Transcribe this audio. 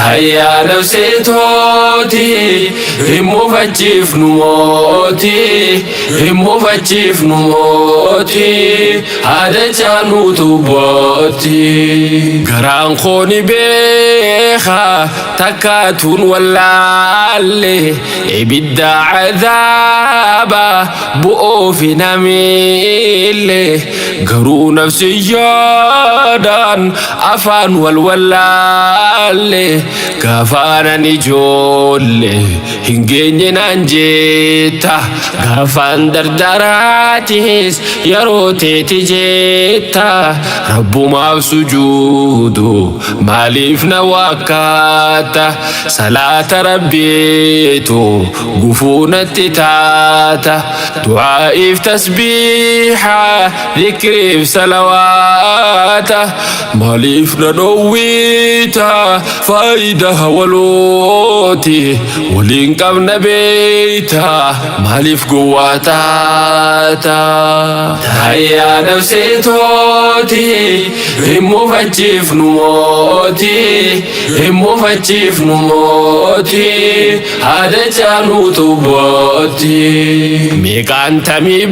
Hayyaa nafseetooti hin mufachiifnu mootii hin mufachiifnu mootii haada caanuutu booti. Garaan koo ni beeka takkaatuun wallaalle ibidda cadaaba bu'uufi namiille garuu nafsiyyaadhaan afaan wal wallaalle gaafaanan ijoolle hin geenye naan jetta gaafaan dardaraatis yeroo teeti jetta rabbumaaf sujuudu maaliif na waakkaata salaata rabbiitu gufuu natti taata du'aa'iif tasbiiha dhikriif salawaata maaliif na dhoowwiita faayidaa walooti waliin qabna beeyta maaliif gowwaa taata hayyaa nafseetooti hin mufachiifnu mootii hin mufachiifnu mootii haada caanuutu booti meeqaan tamii.